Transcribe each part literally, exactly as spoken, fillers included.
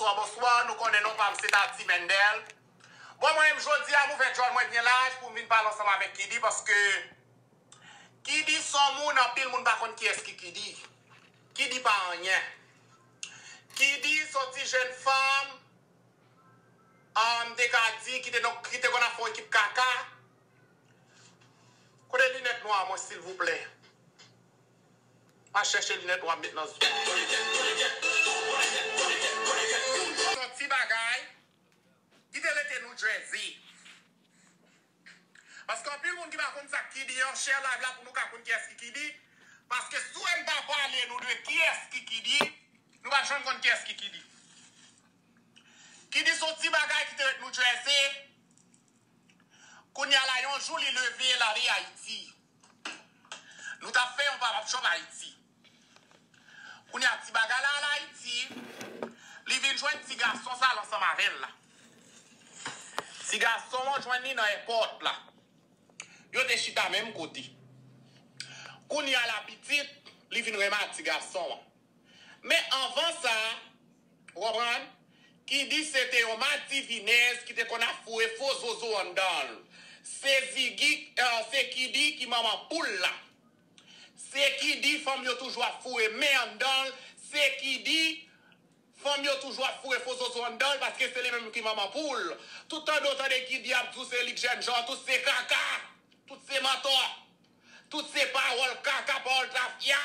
Bonswa, bonswa. Nou konnen non pa m se Tati Mendel. Bon, mwen menm jodi a m ouvè djòl mwen byen laj pou m vin pale ansanm avèk Kidi paske Kidi se yon moun, anpil moun pa konn kiyès ki Kidi. Kidi pa anyen. Kidi se yon ti jèn fanm, ah, m te ka di, ki te, ki te konn ap fè yon ekip kaka. Kote linèt nwa mwen, silvouplè? M a chèche linèt nwa m met nan zye. Yon ti bagay ki te rete New Jersey. Paske anpil moun ki pa konn sa k Kidi an, share live la pou nou ka konn kiyès ki Kidi. Paske si w wè m pa pale nou de kiyès ki Kidi, nou pa janm konn kiyès ki Kidi. Kidi se yon ti bagay ki te ret New Jersey. Kounye a la, yon jou li leve, l ale Ayiti. Nou t ap fè yon pop-up shop Ayiti. Kounye a, ti bagay la al Ayiti, li vin jwenn ti gason sa l ansanm avè l la. Ti gason an jwenn li nan èpòt la. Yo te chita menm kote. Kounye a la, pitit, li vin renmen ak ti gason an. Men anvan sa, ou konprann? Kidi se te yon madivinèz ki te konn ap foure fo zozo anndan l. Se Zigi, eh, se Kidi ki manman poul la. Se Kidi fanm yo toujou ap foure men anndan l. Se Kidi fanm yo toujou ap foure fo zozo anndan l paske se li menm ki manman poul. Tout tande w tande Kidi ap di w se li k jènjan, tout se kaka. Tout se mantò. Tout se pawòl kaka, pawòl tafya.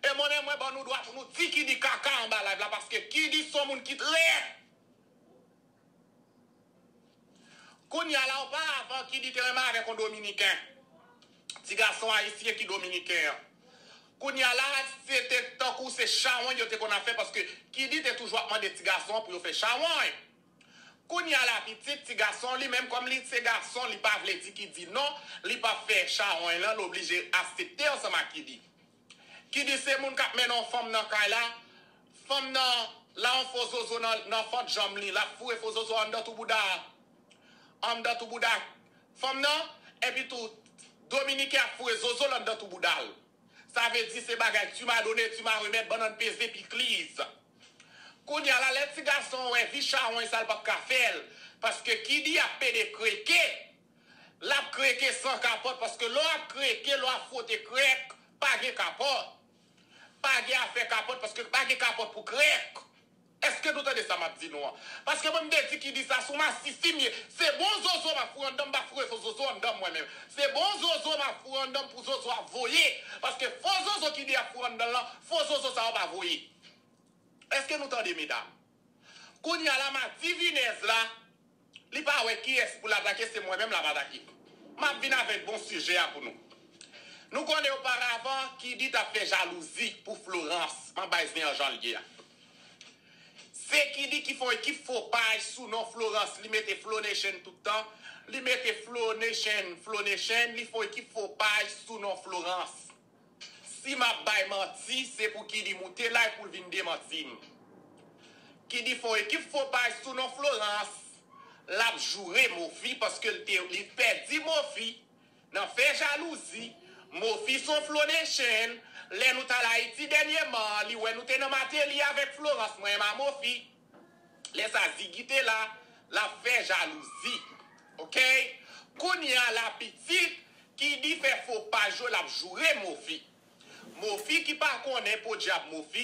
E mwen menm, mwen ban nou dwa pou nou di Kidi kaka anba live la, paske Kidi se yon moun ki trèt. Kounye a la, oparavan, Kidi te renmen avèk yon Dominiken. Ti gason ayisyen ki Dominiken an. Kounye a la, se te tankou se chawony yo te konn ap fè, paske Kidi te toujou ap mande ti gason an pou yo fè chawony. Kounye a la, pitit, ti gason, li menm, kòm li se gason, li pa vle di Kidi non, li p ap fè chawony lan, l oblije aksepte ansanm ak Kidi. Kidi se moun k ap mennen yon fanm nan kay la, fanm nan la yon fo zozo nan, nan fant janm li, l ap foure fo zozo anndan tou bouda, anndan tou bouda fanm nan, epi tou, Dominiken ap foure zozo l anndan tou bouda l. Sa vle di se bagay tu m'as donné, tu m'as remet, bannann peze pikliz. Kounye a la, lè ti gason an wè vi chawony sa, l p ap ka fè l. Paske Kidi ap pede kreke. L ap kreke san kapòt, paske lè w ap kreke, lè w ap fwote krèk, pa gen kapòt. Pa gen afè kapòt, paske pa gen kapòt pou krèk. Èske nou tande sa m ap di nou an? Paske mwen m te di Kidi sa, sou masisi m ye. Se bon zozo m ap foure anndan m, m pa foure fo zozo anndan m mwen menm. Se bon zozo m ap foure anndan m pou zozo ap voye. Paske fo zozo Kidi ap foure anndan l lan, fo zozo sa yo pa voye. Èske nou tande, medam? Kounye a la, madivinèz la, li pa wè kiyès pou l atake, se mwen menm l ap atake. M ap vin avèk bon sijè a pou nou. Nou konnen oparavan, Kidi t ap fè jalouzi pou Florence. M ap bay zen an jan l ye a. Se Kidi ki fè yon ekip fo paj sou non Florence. Li mete Flo Nation tout tan. Li mete Flo Nation, Flo Nation. Li fè yon ekip fo paj sou non Florence. Si m ap bay manti, se pou Kidi moute la e pou l vin demanti m. Kidi fè yon ekip fo paj sou non Florence. L ap joure Mofi paske l te, li pèdi Mofi nan fè jalouzi. Mofi se yon Flo Nation. Lè nou t al Ayiti dènyèman, li wè nou te nan Matelly avèk Florence, mwen menm a Mofi. Lè sa Ziggy te la, l ap fè jalouzi. Oke? Kounye a la pitit, Kidi fè fo paj yo, l ap joure Mofi. Mofi ki pa konnen podyab Mofi.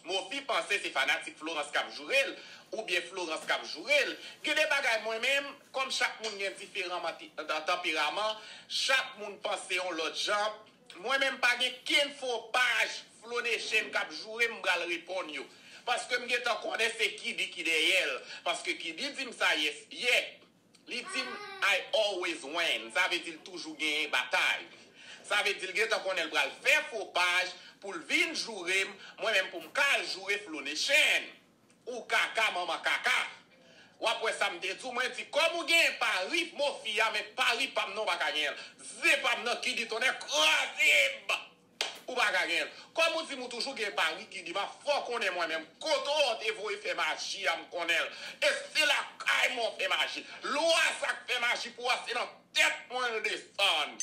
Mofi panse se fanatik Florence k ap joure l, oubyen Florence k ap joure l. Gen de bagay mwen menm, kòm chak moun gen diferan manti-, tan-, tanperaman, chak moun panse yon lòt jan. Mwen menm pa gen kenn fo paj Flo Nation k ap joure m, m pral reponn yo. Paske m gentan konnen se Kidi ki dèyè l. Paske Kidi di m sa yè, yè. Li di m, "I always win." Sa vle di l toujou genyen batay. Sa vle di l gentan konnen l pral fè fo paj pou l vin joure m, mwen menm pou m ka al joure Flo Nation. Ou kaka, manman kaka. W ap wè sa m te di w, mwen di, kòm ou genyen pari Mofi a, men pari pa m nan w pa ka genyen l. Zen pa m nan Kidi tonnè kraze m. Ou pa ka genyen l. Kòm ou di m ou toujou gen pari Kidi, m ap fè w konnen mwen menm. Kote w te voye fè maji a, m konnen l. E se lakay mwen w fè maji. Lwa sa k fè maji pou w a, se nan tèt mwen l desann.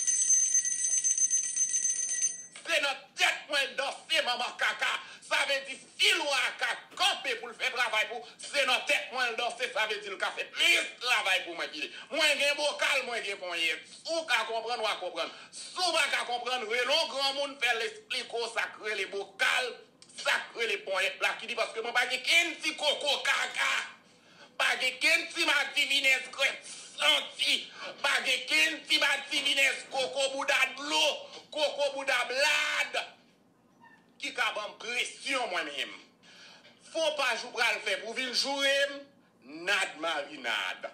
Se nan tèt mwen l danse, manman kaka. Sa vle di, si lwa a ka kanpe pou l fè travay pou, se nan tèt mwen l danse, sa vle di l ka fè plis travay pou mwen pile. Mwen gen bokal, mwen gen ponyèt. Si w ka konprann, w a konprann. Si w pa ka konprann, rele yon granmoun, fè l esplike w sa k rele bokal, sa k rele ponyèt la ki di, paske mwen pa gen kenn ti koko kaka. Pa gen kenn ti madivinèz krèt santi. Pa gen kenn ti madivinèz koko bouda dlo, koko bouda blad ki ka ban m presyon mwen menm. Fo paj ou pral fè pou vin joure m, nad marinad.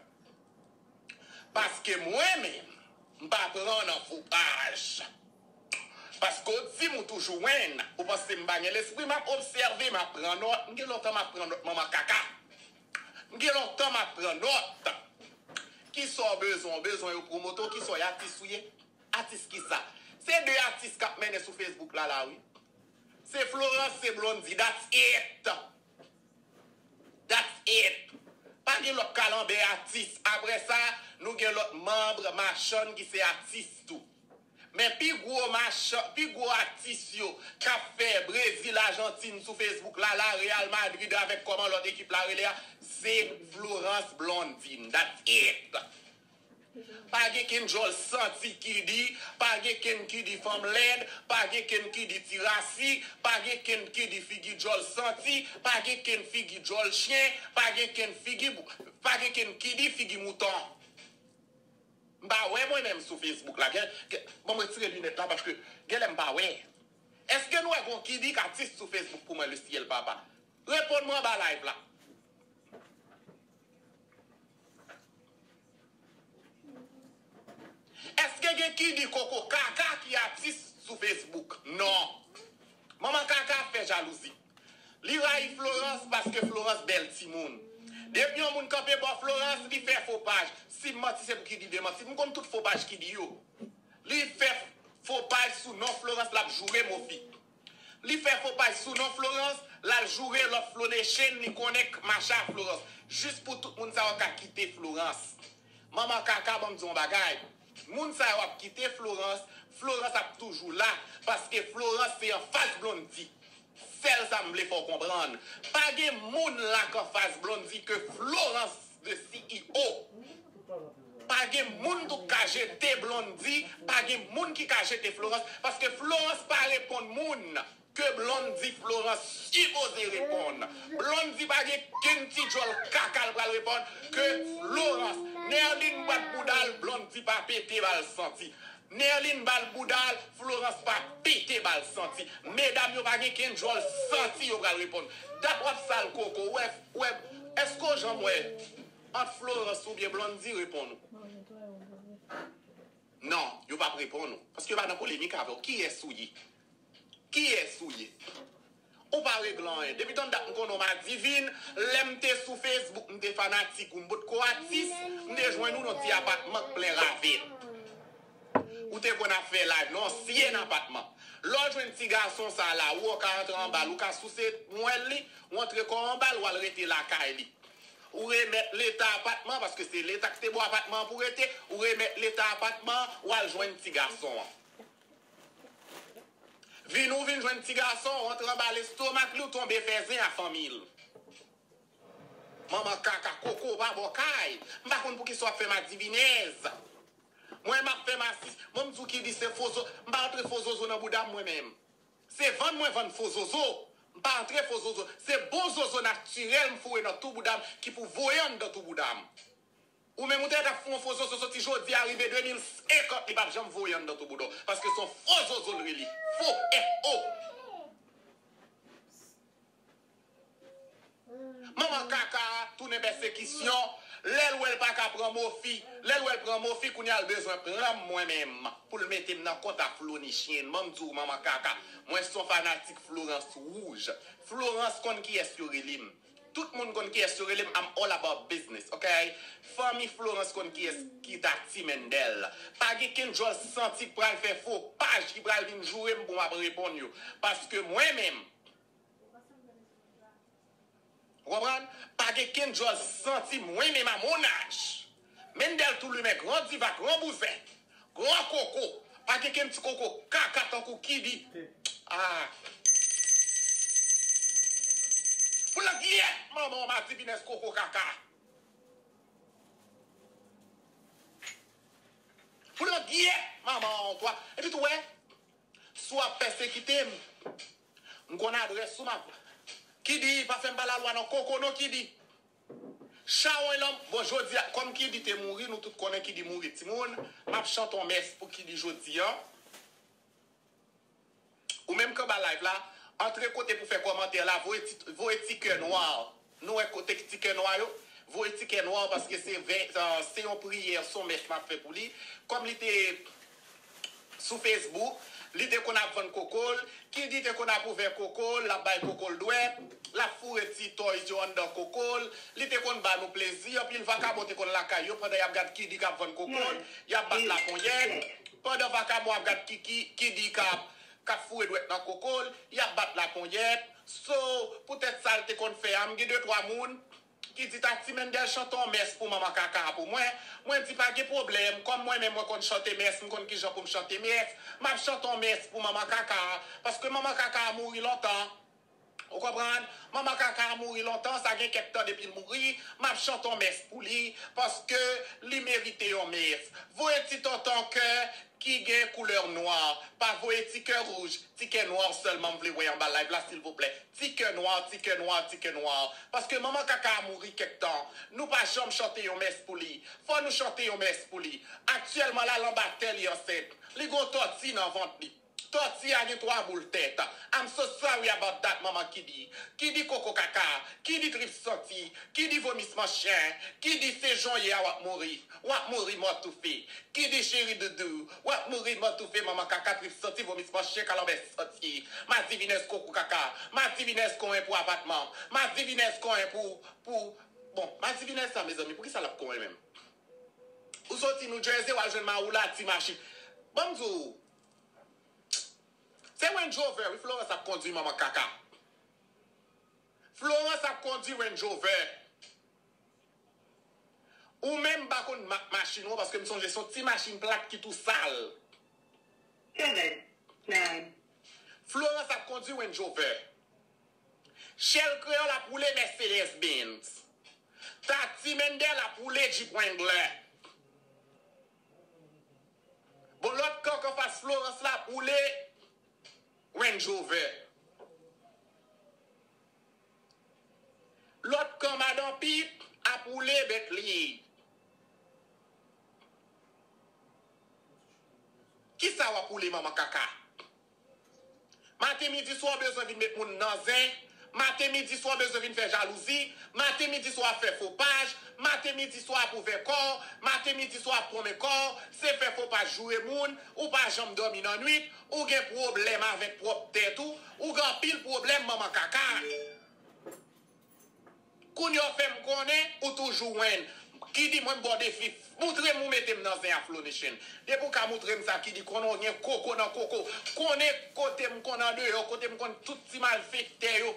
Paske mwen menm, m pa pran nan fo paj. Paske w di m ou toujou win, ou panse m pa gen lespri, m ap obsève, m ap pran nòt, m gen lontan m ap pran nòt manman kaka. M gen lontan m ap pran nòt. Kisa w bezwen? W bezwen yo pwomote w? Kisa w ye? Atis ou ye? Atis kisa? Se de atis k ap mennen sou Facebook la, la, wi. Se Florence, se Blondy. That's it. That's it. Pa gen lòt kalanbè atis. Apre sa, nou gen lòt manm machann ki se atis tou. Men pi gwo machann, pi gwo atis yo k ap fè Brezil, Ajantin sou Facebook la, la, Real Madrid avèk kòman lòt ekip la rele a, se Florence Blondin. That's it. Pa gen kenn djòl santi ki di, pa gen kenn ki di fanm lèd, pa gen kenn ki di ti rasi, pa gen kenn ki di figi djòl santi, pa gen kenn figi djòl chen, pa gen kenn figi, pa gen kenn ki di figi mouton. M pa wè mwen menm sou Facebook la. Gen, gen, bon, mwen retire linèt la paske genlè m pa wè. Èske nou wè gon ki di k atis sou Facebook pou mwen, lesyèl papa? Reponn mwen anba live la. Èske gen ki di koko kaka ki atis sou Facebook? Non. Manman kaka ap fè jalouzi. Li rayi Florence paske Florence bèl timoun. Depi yon moun kanpe bò Florence, li fè fo paj. Si m manti, se pou ki di demanti. M konn tout fo paj ki di yo. Li fè fo paj sou non Florence, l ap joure mofi. Li fè fo paj sou non Florence, l al joure lòt Flo Nation, li konnen k mache a Florence. Jis pou tout moun sa yo ka kite Florence. Manman kaka, ban m di w yon bagay. Moun sa yo ap kite Florence, Florence ap toujou la, paske Florence se anfas Blondy. Sèl sa m vle fè w konprann. Pa gen moun la k anfas Blondy ke Florence de C E O. Pa gen moun tou k ka jete Blondy, pa gen moun ki ka jete Florence, paske Florence pa reponn moun ke Blondy Florence sipoze reponn. Blondy pa gen kenn ti djòl kaka l pral reponn ke Florence. Nerline bat bouda l, Blondy pa pete ba l santi. Nerline bat bouda l, Florence pa pete ba l santi. Medam yo pa gen kenn djòl santi yo pral reponn. Dat w ap sal koko, w wè, w wè, èske w janm wè ant Florence oubyen Blondy reponn ou? Non, yo p ap reponn ou. Paske yo pa nan polemik avè w. Kiyès ou ye? Kiyès ou ye? Ou pa regle anyen. Depi tann dat m konnen w madivin, lè m te sou Facebook, m te fanatik ou, m potko atis, m te jwenn ou nan ti apatman k plen ravèt. Ou te konn ap fè live nan ansyen apatman. Lè w jwenn ti gason sa la, ou wè w ka antre anba l, ou ka souse mwèl li, ou antre kò w anba l, w al rete lakay li. Ou remèt leta apatman, paske se leta ki te ba w apatman an pou w rete, ou remèt leta apatman an, w al jwenn ti gason an. Vin ou vin jwenn ti gason, ou antre anba lestomak li, ou tonbe fè zen a fanmi l. Manman kaka koko, ou pa bò kay. M pa konn poukisa w ap fè madivinèz. Mwen, m ap fè masis. Mwen, m di w ki di se fo zo-, m pa antre fo zozo nan bouda m, mwen menm. Se vann mwen vann fo zozo. M pa antre fo zozo. Se bon zozo natirèl m foure nan tou bouda m ki pou voye anndan tou bouda m. Ou menm ou te ret ap fè yon fo zozo soti jodi a rive de mil senkant, li p ap janm voye anndan tou bouda w. Paske se yon fo zozo l rele. Fo, F O. Manman kaka a tounen pèsekisyon. Lè l wè l pa ka pran mofi, lè l wè l pran mofi, kounye a l bezwen pran m mwen menm pou l mete m nan kont a Flo Nation. Ban m di w, manman kaka, mwen se yon fanatik Florence Rouge. Florence konn kiyès yo rele m. Tout moun konn kiyès yo rele m, I'm all about business, ok? Fanmi Florence konn kiyès ki ta Ti Mendel. Pa gen kenn djòl santi k pral fè fo paj ki pral vin joure m pou m ap reponn yo. Paske mwen menm, ou konprann? Pa gen kenn djòl santi mwen menm a mon âge. Mendel tou limen gran diva, gran bouzen, gran koko. Pa gen kenn ti koko kaka tankou Kidi. Ah. Pou l gyèt manman w, madivinès koko kaka. Pou l gyèt manman w, twa. Epi tou wè, si w ap pèsekite m, m konn adrès ou, m ap. Kidi, pa fè m pale a lwa nan koko non, Kidi. Chawony lan, bon, jodi a, kòm Kidi te mouri, nou tout konnen Kidi mouri, timoun. M ap chante yon mès pou Kidi jodi a. Ou menm k anba live la, antre kote pou fè kòmantè la, voye ti, voye ti kè nwa. Nou wè kote ti kè nwa yo? Voye ti kè nwa paske se vè, euh, se yon priyè, se yon mès m ap fè pou li. Kòm li te sou Facebook, li te konn ap vann koko l, Kidi te konn ap ouvè koko l, l ap bay koko l dwèt, l ap foure ti toys yo anndan koko l, li te konn ba nou plezi, anpil vakabon te konn lakay yo pandan y ap gad Kidi k ap vann koko l, y ap bat laponyèt, pandan vakabon ap gad Kiki, Kidi k ap, k ap foure dwèt nan koko l, y ap bat laponyèt. So, poutèt sa l te konn fè a, m gen de twa moun ki di Tati Mendel chante yon mès pou manman kaka a pou mwen. Mwen di pa gen pwoblèm, kòm mwen menm mwen konn chante mès, m konn kijan pou m chante mès, m ap chante yon mès pou manman kaka a, paske manman kaka a mouri lontan. Ou konprann? Manman kaka a mouri lontan, sa gen kèk tan depi l mouri, m ap chante yon mès pou li, paske li merite yon mès. Voye ti tonton kè ki gen koulè nwa, pa voye ti kè wouj, ti kè nwa sèlman m vle wè anba live la, silvouplè. Ti kè nwa, ti kè nwa, ti kè nwa. Paske manman kaka a mouri kèk tan. Nou pa janm chante yon mès pou li. Fò nou chante yon mès pou li. Aktyèlman la, l anba tè, li ansent. Li gon tòti nan vant li. Tòti a gen twa boul tèt. I'm so sorry about that, manman Kidi. Kidi koko kaka. Kidi trip santi. Kidi vomisman chen. Kidi se jan w ye a w ap mouri. W ap mouri mò toufe. Kidi cheri doudou, w ap mouri mò toufe manman kaka trip santi vomisman chen kalanbè santi. Madivinès koko kaka. Madivinès konyen pou apatman. Madivinès konyen pou, pou, bon, madivinès sa, mezanmi, poukisa l ap konyen menm? Ou soti New Jersey, w al jwenn mari w la, ti machin. Ban m di w, se Range Rover, wi, Florence ap kondui manman kaka. Florence ap kondui Range Rover. Ou menm m pa konn mak machin ou an, paske m sonje se yon ti machin plat ki tou sal. Florence ap kondui Range Rover. Chèl Kreyòl ap woule Mercedes Benz. Tati Mendel ap woule Jeep Wrangler. Bon, lòt kan k anfas Florence la ap woule Range Rover. Lòt kan madan Pit ap woule Bentley. Kisa w ap woule manman kaka? Maten, midi, swa w bezwen vin met moun nan zen. Maten, midi, swa w bezwen vin fè jalouzi. Maten, midi, swa w ap fè fo paj. Maten, midi, swa w ap ouvè kò w. Maten, midi, swa w ap pwonmen kò w. Se fè fo paj, joure moun. Ou pa janm dòmi nan nwit. Ou gen pwoblèm avèk pwòp tèt ou. Ou gen anpil pwoblèm, manman kaka. Kounye a w fè m konnen ou toujou win. Kidi, mwen m ba w defi. Moutre m ou mete m nan zen a, Flo Nation. Depi w ka moutre m sa, Kidi, konnen w gen koko nan koko. Konnen kote m konn andeyò, kote m konn tout ti malfektè yo.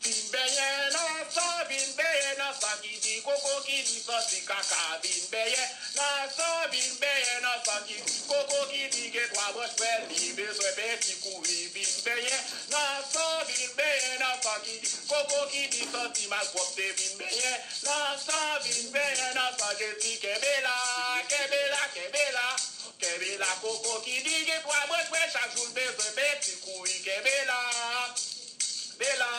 Vin benyen nan san, vin benyen nan san, Kidi koko, Kidi santi kaka. Vin benyen nan san, vin benyen nan san, Kidi koko, Kidi gen twa branch frè, li bezwen benyen ti kouri. Vin benyen nan san, vin benyen nan san, Kidi koko, Kidi santi malpwòpte. Vin benyen nan san, vin benyen nan san, Jezi kenbe la, kenbe la, kenbe la. Kenbe la koko, Kidi gen twa branch frè, chak jou l bezwen benyen ti kouri. Kenbe la, kenbe la,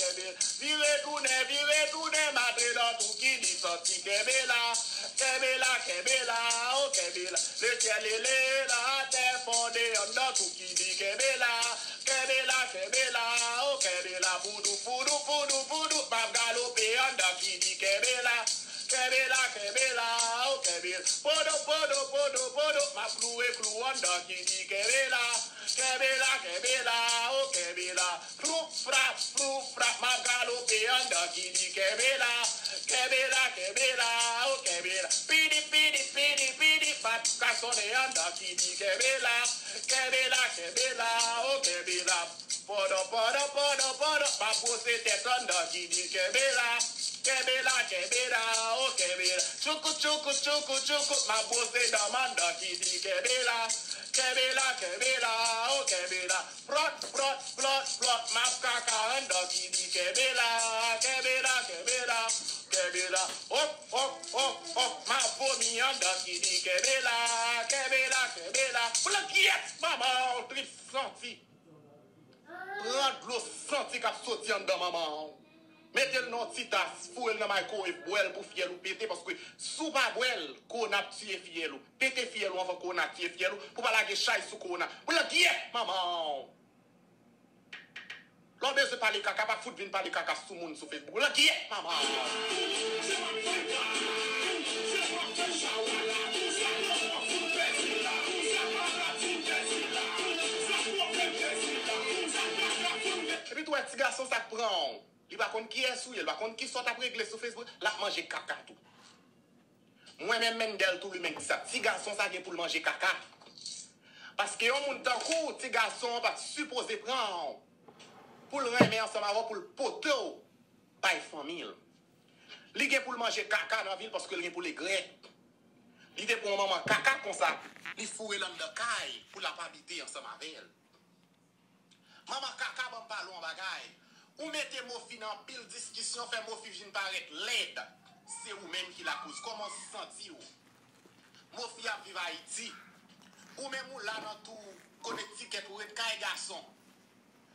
kenbe la. Vire tounen, vire tounen, matre nan tou, Kidi santi. Kenbe la, kenbe la, kenbe la, o kenbe la. Lesyèl ele, latè fonde anndan tou, Kidi kenbe la. Kenbe la, kenbe la, o kenbe la. Poudou, poudou, poudou, poudou, m ap galope anndan, Kidi kenbe la. Kenbe la, kenbe la, o kenbe la. Podo, podo, podo, podo, m ap kloure klou anndan, Kidi kenbe la. Kenbe la, kenbe la, o kenbe la. Flou, frap, flou, frap, m ap galope anndan, Kidi kenbe la. Kenbe la, kenbe la, o kenbe la. Pidi, pidi, pidi, pidi, bat ka sonnen anndan, Kidi kenbe la. Kenbe la, kenbe la, o kenbe la. Podo, podo, podo, podo, m ap wose tèt anndan, Kidi kenbe la. Kenbe la, kenbe la, oh, kenbe la. Tchoukout, tchoukout, tchoukout, tchoukout, m ap bwose dan m anndan ki di kenbe la. Kenbe la, kenbe la, oh, kenbe la. Flòt, flòt, flòt, flòt, m ap kaka anndan ki di kenbe la. Kenbe la, kenbe la, kenbe la. Hop, hop, hop, hop, m ap vomi anndan ki di kenbe la. Kenbe la, kenbe la. Blan gyèt, manman, trip santi. Pran dlo santi k ap soti anndan manman w. Mete l nan yon ti tas, foure l nan microwave, bwè l pou fyèl ou pete, paske si w pa bwè l, kowona ap tiye fyèl ou. Pete fyèl ou anvan kowona tiye fyèl ou, pou w pa lage chay sou kowona. Blan gyèt manman w. Lè w bezwen pale kaka, pa fout vin pale kaka sou moun sou Facebook. Blan gyèt manman w. Epi tou wè ti gason sa k pran w. Li pa konn kiyès ou ye, li pa konn kisa w t ap regle sou Facebook, l ap manje kaka tou. Mwen menm Mendel tou li menm di sa. Ti gason sa gen pou l manje kaka. Paske yon moun tankou w, ti gason an pa t sipoze pran w pou l renmen ansanm avè w, pou l pote w bay fanmi l. Li gen pou l manje kaka nan vi l paske l gen pou l egrè. Li te pran yon manman kaka konsa, li foure l anndan kay pou l ap abite ansanm avè l. Manman kaka, ban m pale w yon bagay. Ou mete Mofi nan anpil diskisyon, fè Mofi vin parèt lèd. Se ou menm ki lakoz. Kòman w santi w? Mofi ap viv Ayiti. Ou menm ou la nan tou Connecticut, ou ret kay gason.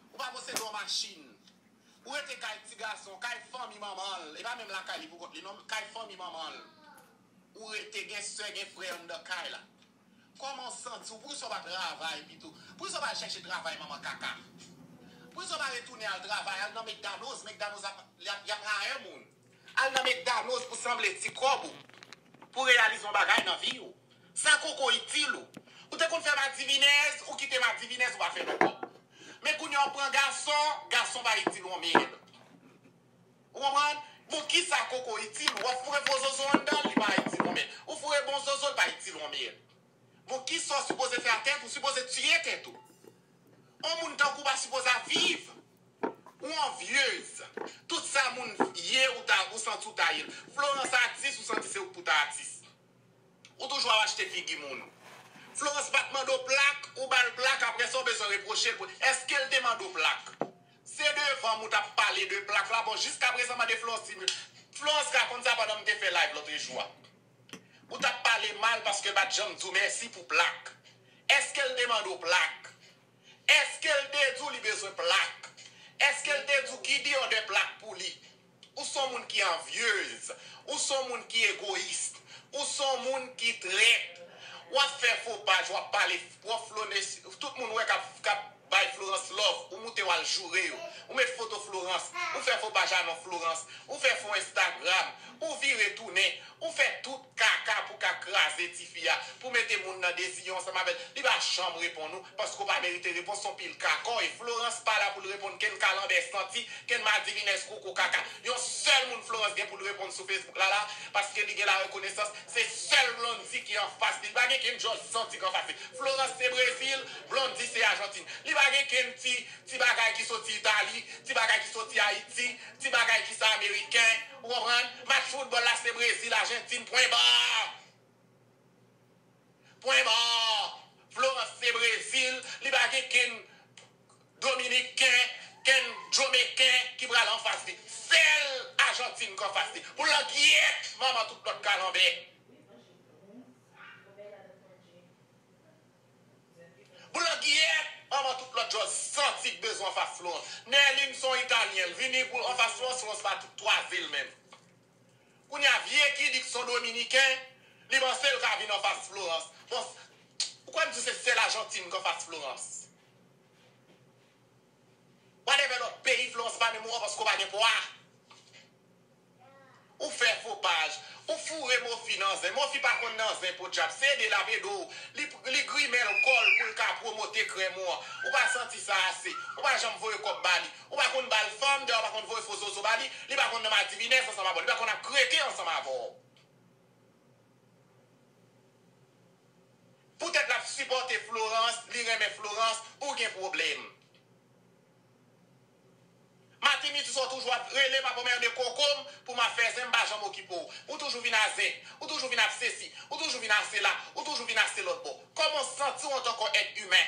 Ou pa posede yon machin. Ou rete kay ti gason, kay fanmi manman l. E pa menm lakay li pou kont li non, kay fanmi manman l. Ou rete gen sè, gen frè anndan kay la. Kòman w santi w? Poukisa w pa travay pito? Poukisa w pa al chèche travay manman kaka? Poukisa w pa retounen al travay, al nan McDonald's? McDonald's ap, y ap, y ap hire moun. Al nan McDonald's pou sanble ti kòb ou. Pou reyalize yon bagay nan vi w. Sa koko itil ou? Ou te konn fè madivinèz, ou kite madivinèz, ou pa fè l ankò. Men kounye a w pran gason, gason pa itil yon mèd. Ou konprann? Bon, kisa koko itil ou? W ap foure fo zozo anndan l, li pa itil yon mèd. Ou foure bon zozo, l pa itil yon mèd. Bon, kisa w sipoze fè a tèt ou? Sipoze tiye tèt ou. On moun tankou w pa sipoze ap viv. Ou anvyez. Tout sa moun ye, ou ta, ou santi w ta ye l. Florence atis, ou santi se ou k pou ta atis. Ou toujou ap achte figi moun. Florence pa t mande w plak, ou ba l plak, apre sa w bezwen repwoche l pou, èske l te mande w plak? Se devan m ou t ap pale de plak la, bon, jiskaprezan mande Florence si, Florence ka konn sa pandan m te fè live lòtrejou a. Ou t ap pale mal paske l pa t janm di w mèsi pou plak. Èske l te mande w plak? Èske l te di w li bezwen plak? Èske l te di w ki deyò de plak pou li? Ou s on moun ki anvyez. Ou s on moun ki egoyis. Ou s on moun ki trèt. W ap fè fo paj, w ap pale pwòf Flonès, tout moun wè k ap, k ap bay Florence love. Ou moute w al joure yo. Ou met foto Florence. Ou fè fo paj a non Florence. Ou fè fo Instagram. Ou vire tounen. Ou fè tout kaka pou ka kraze tifi a, pou mete moun nan deziyon ansanm avè l. Li pa janm reponn ou, paske w pa merite repons, se yon pil kaka w ye. Florence pa la pou l reponn kenn kalanbè santi, kenn madivinèz koko kaka. Yon sèl moun Florence gen pou l reponn sou Facebook la la, paske li gen larekonesans, se sèl Blondy ki anfas li. Li pa gen kenn djòl santi k anfas li. Florence se Brezil, Blondy se Ajantin. Li pa gen kenn ti, ti bagay ki soti Itali, ti bagay ki soti Ayiti, ti bagay ki sa ameriken, ou konprann? Match foutbòl la se Brezil, Ajantin, pwen ba! Pwen ba! Florence se Brezil, li pa gen kenn Dominiken, kenn Jomeyiken ki pral anfas li. Sèl Ajantin k anfas li. Pou langyèt manman tout lòt kalanbè. Pou langyèt manman tout lòt djòl santi k bezwen anfas Florence. Nerline s on Italyen, l vini pou anfas Florence, Florence pa t kwaze l menm. Kounye a, vye Kidi k s on Dominiken, li panse l ka vin anfas Florence. Bon, ou kwè m di w se sèl Ajantin k anfas Florence? Whatever lòt peyi, Florence pa menm ou an paske w pa gen pwa. Ou fè fo paj. Ou foure Mofi nan zen. Mofi pa konn nan zen, podyab. Se ede l ap ede w. Li, li grimen l kò l pou l ka pwomote krèm ou an. Ou pa santi sa ase. Ou pa janm voye kòb ba li. Ou pa konn ba l fanm, dayè w pa konn voye fo zozo ba li. Li pa konn nan madivinèz ansanm avè w. Li pa konn ap krete ansanm avè w. Poutèt l ap sipòte Florence, li renmen Florence, ou gen pwoblèm. Maten midi swa w toujou ap rele m ap anmède koko m pou m ap fè zen, m pa janm okipe w. Ou toujou vin a zen, ou toujou vin ap sesi, ou toujou vin a sela, ou toujou vin a se lòt bò. Kòman w santi w antanke èt imen?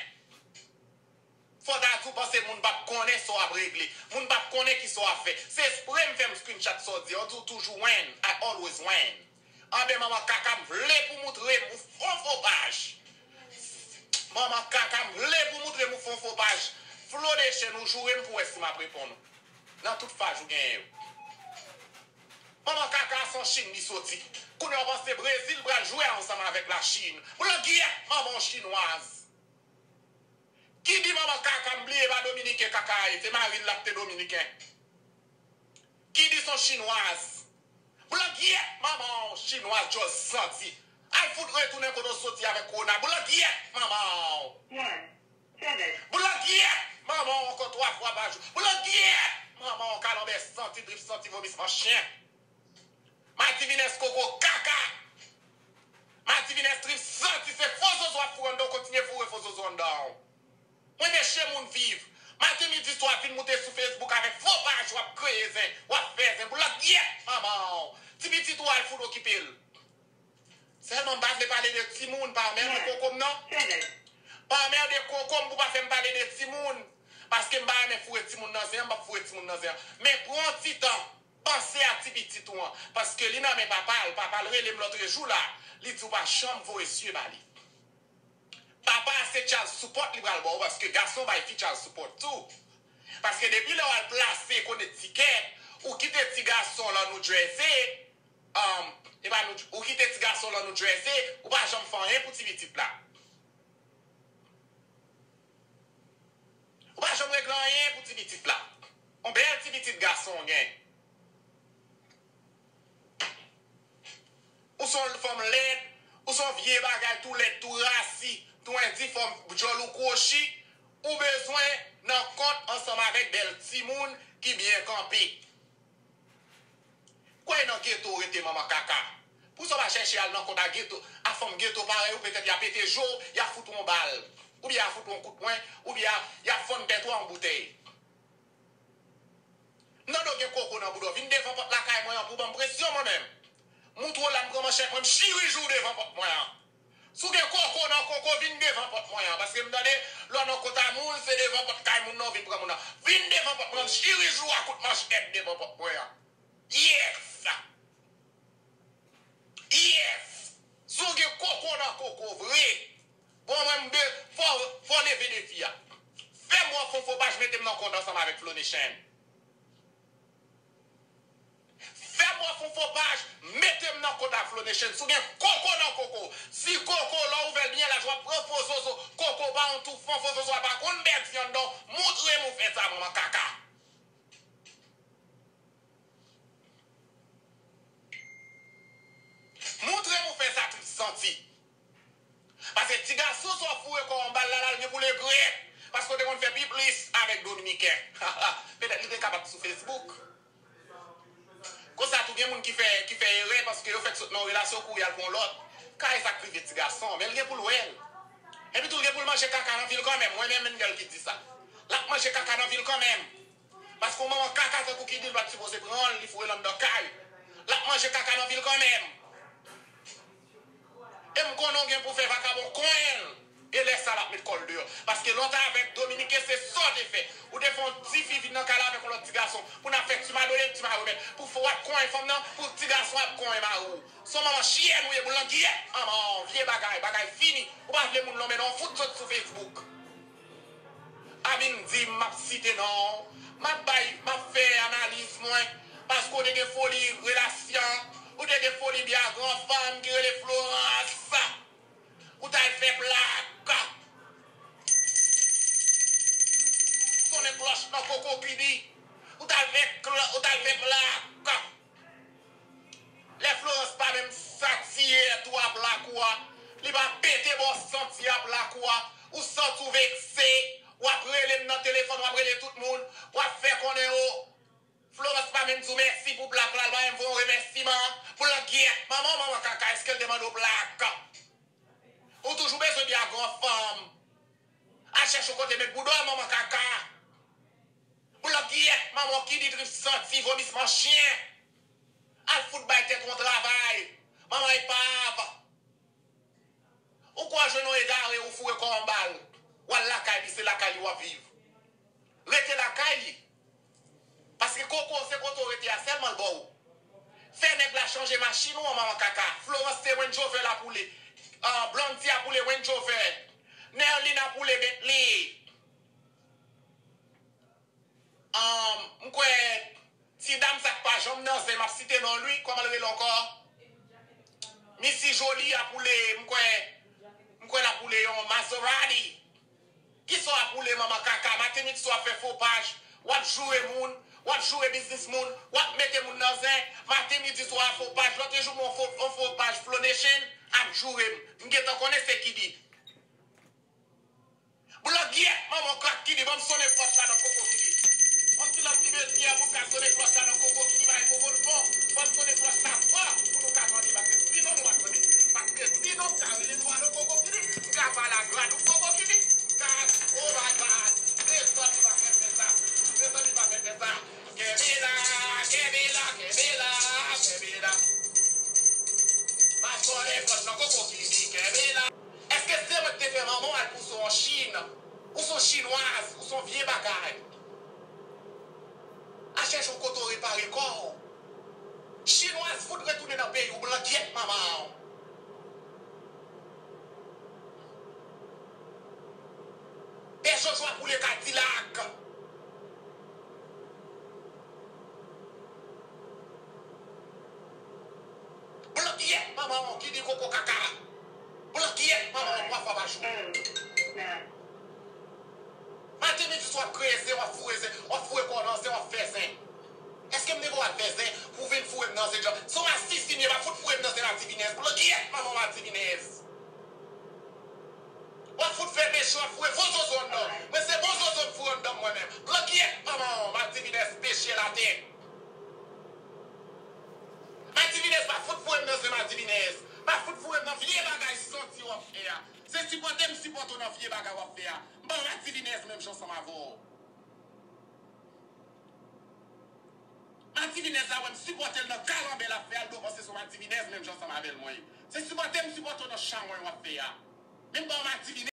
Fò ta di w panse moun p ap konnen sa w ap regle, moun p ap konnen kisa w ap fè. Se espre m fè m screenshot sa w di a, w di w toujou win, I always win. Anben manman kaka m vle pou moutre m ou fon fo paj. Manman kaka m vle pou moutre m ou fon fo paj. Flo Dechaine ou joure m pou wè si m ap reponn ou. Nan tout faj ou genyen yo. Manman kaka a se an Chin li soti. Kounye a w panse Brezil pral jwe ansanm avèk Lachin. Boulangyèt manman w chinwaz. Ki di manman kaka m bliye pa dominiken kaka a ye, se mari l la k te dominiken. Ki di s on chinwaz. Boulangyèt manman w chinwaz djòz santi. Al fout retounen kote w soti avèk kowona. Boulangyèt manman w. Boulangyèt manman w ankò twa fwa pa jou. Boulangyèt manman w kalanbè santi, trip santi, vomisman chen. Madivinès koko kaka. Madivinès trip santi se fo zozo ap foure anndan w, kontinye foure fo zozo anndan w. Mwen mesye moun viv. Maten midi swa vin moute sou Facebook avèk fo paj w ap kreye zen, w ap fè zen. Boulangyèt manman w. Ti pitit ou al fout okipe l. Sèlman m pa vle pale de timoun, pa anmède koko m non. Pa anmède koko m pou pa fè m pale de timoun. Paske m pa renmen foure timoun nan zen an, m p ap foure timoun nan zen an. Men pran yon ti tan, panse a ti pitit ou an. Paske li nan men papa l, papa l rele m lòtrejou la, li di w pa janm voye zye ba li. Papa a se child support li pral ba w, paske gason bay fi child support tou. Paske depi lè w al plase Connecticut, ou kite ti gason w lan New Jersey, um, e pa New, ou kite ti gason w lan New Jersey, ou pa janm fè anyen pou ti pitit la. Ou pa janm regle anyen pou ti pitit la. On bèl ti pitit gason w gen. Ou se yon fanm lèd, ou se yon vye bagay tou lèd, tou rasi, tou endifòm, djòl ou kwochi, ou bezwen nan kont ansanm avèk bèl timoun ki byen kanpe. Kwè nan geto w rete manman kaka. Pou sa w pa chèche al nan kont a geto, a fanm geto parèy ou, petèt y a pete je w, y a fout ou yon bal, oubyen y a fout ou yon kout pwen, oubyen y a, y a fann tèt ou a yon boutèy. M tande w gen koko nan bouda w, vin devan pòt lakay mwen an pou w ban m presyon mwen menm. Moutre w la m pran manchèt mwen, m chirije w devan pòt mwen an. Si w gen koko nan koko, vin devan pòt mwen an. Paske m tande, lè w nan kont a moun, se devan pòt kay moun nan w vin pran moun nan. Vin devan pòt mwen an, m chirije w a kout manchèt devan pòt mwen an. Yes! Yes! Si w gen koko nan koko vre, bon, mwen m de, fò, fò leve defi a. Fè m yon fo fo paj, mete m nan kont ansanm avèk Flo Nation. Fè m yon fo fo paj, mete m nan kont ak Flo Nation. Si w gen koko nan koko, si koko, lè w ouvè l byen laj, w ap pran fo zozo, koko pa yon toufan, fo zozo a pa konn bèk vyann non, moutre m ou fè sa, manman kaka. Moutre m ou fè sa trip santi. Paske ti gason sa w foure kò w anba l la, l al gen pou l regrèt. Paske w te konn fè pi plis avèk dominiken. Petèt li te kapab sou Facebook. Konsa tou gen moun ki fè, ki fè erè paske yo fèk sot nan yon relasyon kouri al pran yon lòt. Kay sa k rive ti gason, men l gen pou l wè l. Epi tou l gen pou l manje kaka nan vi l kanmenm. Mwen menm m gen l ki di sa. L ap manje kaka nan vi l kanmenm. Paske yon manman kaka tankou Kiddy l pa t sipoze pran l, li foure l anndan kay. L ap manje kaka nan vi l kanmenm. E m konnen w gen pou fè vakabon konyen l. E lè sa l ap met kò l deyò. Paske lè w t avèk dominiken se sa w te fè. Ou te fè yon ti fi vin nan kay la avèk yon lòt ti gason. Pou n ap fè ti madolen, ti maremèt. Pou fò w ap konyen fanm nan, pou ti gason ap konyen mari w. Se yon manman chyèn ou ye, boulangyèt manman w, vye bagay, bagay fini. Ou pa vle moun lonmen non, fout sot sou Facebook. A vin di m, m ap site non w, m ap bay, m ap fè analiz mwen, paske w te gen foli relasyon, ou te gen foli byen a gran fanm ki rele Florence. Ou t al fè plak. Sonnen klòch nan koko Kiddy. Ou t al fè kl-, ou t al fè plak. Lè Florence pa menm satiye tou a plak ou a, li pa pete ba w santi a plak ou a, ou santi w vekse, w ap rele m nan telefòn, w ap rele tout moun, w ap fè konnen o, Florence pa menm di w mèsi pou plak la, l pa menm voye w remèsiman, boulangyèt, manman w manman kaka, èske l te mande w plak? Ou toujou bezwen byen a gran fanm. Al chèche yon kote met bouda w manman kaka. Blan giyèt manman w ki di trip santi vomisman chen. Al fout bay tèt ou yon travay. Manman epav. Ou kwè w jwenn yon egare, ou foure kò w anba l. W al lakay li, se lakay li w ap viv. Rete lakay li. Paske koko se kote w rete a sèlman l ba w. Fè nèg la chanje machin ou an manman kaka. Florence se Range Rover l ap woule. Ah, Blondy ap woule Range Rover. Nerline ap woule Bentley. Ahn, m kwè ti dam sa k pa janm nan zen, m ap site non l wi, kòman l rele ankò? Missy Jolie ap woule, m kwè, m kwè l ap woule yon Maserati. Kisa w ap woule manman kaka? Maten midi swa w ap fè fo paj, w ap joure moun, w ap joure biznis moun, w ap mete moun nan zen. Maten midi swa fo paj, lòt jou m yon fo, yon fo paj Flow Nation ap joure m. M gentan konnen se ki li. Blan giyèt manman w krak ki di, ban m sonnen pòt la nan koko ki di. Yon ti lòt ti betiz pou m ka sonnen pòt la nan koko ki di, bay koko l fò. Ban m sonnen pòt la fò pou nou ka tande, paske sinon nou ap tande. Paske sinon m ka rele nou a nan koko ki di. M ka pale a gradou koko ki di. Gad, oh my God. Mezanmi pa fè fè sa. Mezanmi pa fè fè sa. Kenbe la, kenbe la, kenbe la, kenbe la. Ban m sonnen pòt nan koko ki di, kenbe la. Èske se mwen ki te fè manman w al pouse w an Chin? Ou se yon chinwaz, ou se yon vye bagay. Al chèche yon kote w repare kò w. Chinwaz fout retounen nan peyi w, blan giyèt manman w. Pè Jojo ap woule Kadilak. Blan giyèt manman w ki di koko kaka. Blan giyèt manman w twa fwa pa jou. Maten midi swa w ap kreye zen, w ap foure zen, w ap foure kò w nan zen, w ap fè zen. Èske m te gen dwa fè zen pou w vin foure m nan zen djan? Se yon masisin ye, pa fout foure m nan zen madivinèz. Blan giyèt manman w madivinèz. W ap fout fè peche, w ap foure bon zozo anndan. Mwen se bon zozo m foure anndan m mwen menm. Blan giyèt manman w madivinèz peche latè. Madivinèz pa fout foure m nan zen madivinèz. Pa fout foure m nan vye bagay santi w ap fè a. Se sipòte m sipòte w nan vye bagay w ap fè a. M pa madivinèz menm jan ansanm avè w. Madivinèz la wè m sipòte l nan kalanbè l ap fè a, l dwe panse se yon madivinèz menm jan ansanm avè l mwen ye. Se sipòte m sipòte w nan chawony w ap fè a. Men m pa madivinèz.